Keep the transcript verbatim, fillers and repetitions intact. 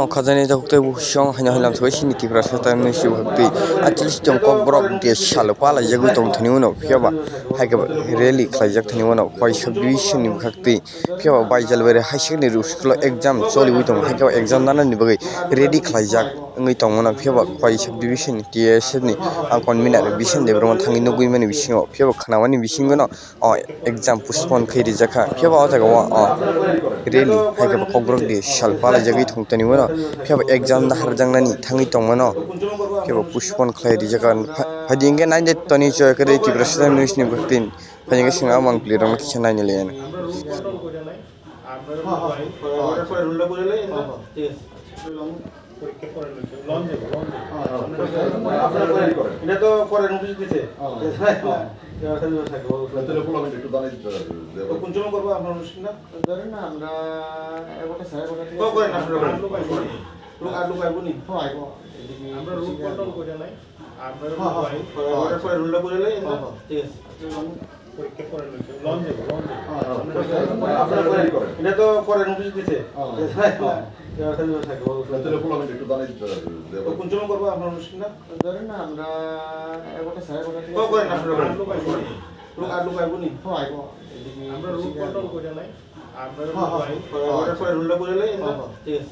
O khajani tok tei bo song haino haino thoi sini Tipra sata nui si bhakti. Atlis tong kok borok de salo pala jagui tong thani uno phiya ba hai ke rally khlai jak thani uno koi subdivision ni bhakti. Phiya ba bai jalbari hai sini ru school exam choli ui tong hai ke exam nana ni bagui ready khlai jak wngui tong uno phiya ba koi subdivision ni T S F ni ang convener Bishan Debbarma thangui nugui mani bisingo phiya ba khna mani bisingo no o exam postpone khe rijak kha. Phiya ba o jaga o, o rally hai khe kokborok di sal palai jagwi thung tani mano. Phiya ba exam da harjak nani thangwi tong mano. Phiya ba postpone khlai rijak kha. Pha-, phaidi hwnkhe nine date toni choi khe Tripura State News ni bwkhwtwi. Phaidi hwnkhe swngna mang pli rok no kisa naina le. পরীক্ষা করে নিতে লঞ্চ যাবো, লঞ্চ যাবো। এটা তো পরে নোটিশ দিছে। তাহলে পোলাপান একটু জানাই দিতে হবে যে তো কোন সময় করবো আপনার অনুষ্ঠানটা? ধরেন না, আমরা এগারোটা, সাড়ে এগারোটা থেকে কখন করেন আপনারা? লোক, আর লোক আইবো নি? হ্যাঁ, আইবো। এদিকে আমরা রুট কন্ট্রোল করে নাই। আমরা হ্যাঁ, হ্যাঁ, হ্যাঁ। পরে রুলটা করে নেই, হ্যাঁ, হ্যাঁ। ঠিক আছে। পরীক্ষা করে নিতে লঞ্চ যাবো, লঞ্চ যাবো। হ্যাঁ, হ্যাঁ। এটা তো পরে নোটিশ দিছে। হ্যাঁ। তাহলে পোলাপান একটু জানাই দিতে হবে যে তো কোন সময় করবো আপনার অনুষ্ঠানটা? ধরেন না, আমরা এগারোটা, সাড়ে এগারোটা থেকে কখন করেন আপনারা? লোক, আর লোক আইবো নি? হ্যাঁ, আইবো। এদিকে আমরা রুট কন্ট্রোল করে নাই। আমরা হ্যাঁ, হ্যাঁ। পরে রুলটা করে নেই, হ্যাঁ, হ্যাঁ। ঠিক আছে।